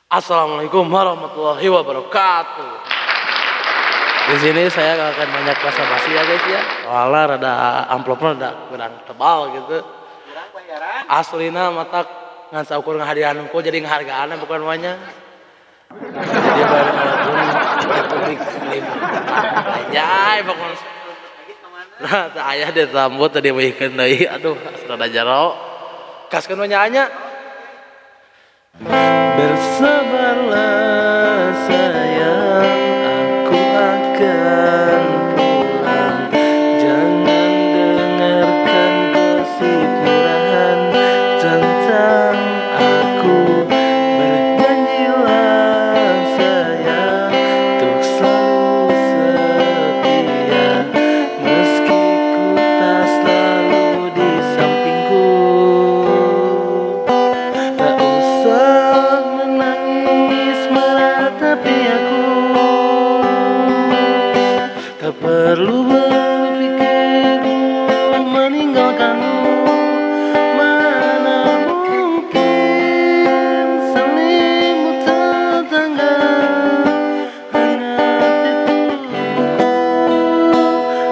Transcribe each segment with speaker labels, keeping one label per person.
Speaker 1: Assalamualaikum warahmatullahi wabarakatuh. Di sini saya gak akan banyak basa-basi ya, guys, ya. Soalnya rada amplopnya rada kurang tebal gitu.
Speaker 2: Kurang bayaran.
Speaker 1: Aslina mata ngan saukur ngahadiahan unggul jadi ngehargaan bukan namanya. Jadi bayar walaupun Republik Lim. Anjay pokoknya.
Speaker 2: Lagi kemana?
Speaker 1: Nah, teu aya deh rambut tadi weuhkeun deui. Aduh, rada jero. Kaskeun we nya. Bersabarlah sayang, aku akan pulang. Jangan dengarkan gosip murahan tentang aku. Berjanjilah sayang untuk selalu setia, meski ku tak selalu di sampingku. Tak usah menangis meratapi aku. Tak perlu berpikir ku meninggalkanmu. Mana mungkin selimut tetangga hangat di tubuhku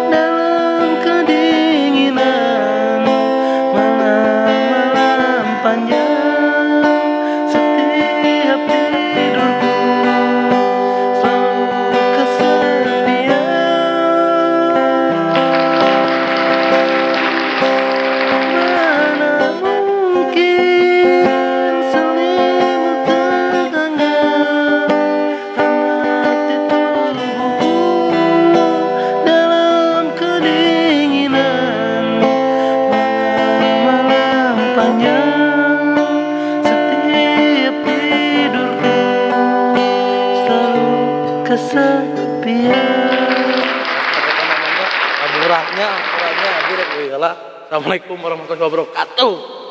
Speaker 1: dalam kedinginan malam-malam panjang. Setiap tidurku selalu kesepian. Mana mungkin selimut tetangga hangat di tubuhku dalam kedinginan malam-malam panjang. Setiap tidurku selalu kesepian. Apa namanya murahnya murahnya. Assalamualaikum warahmatullahi wabarakatuh.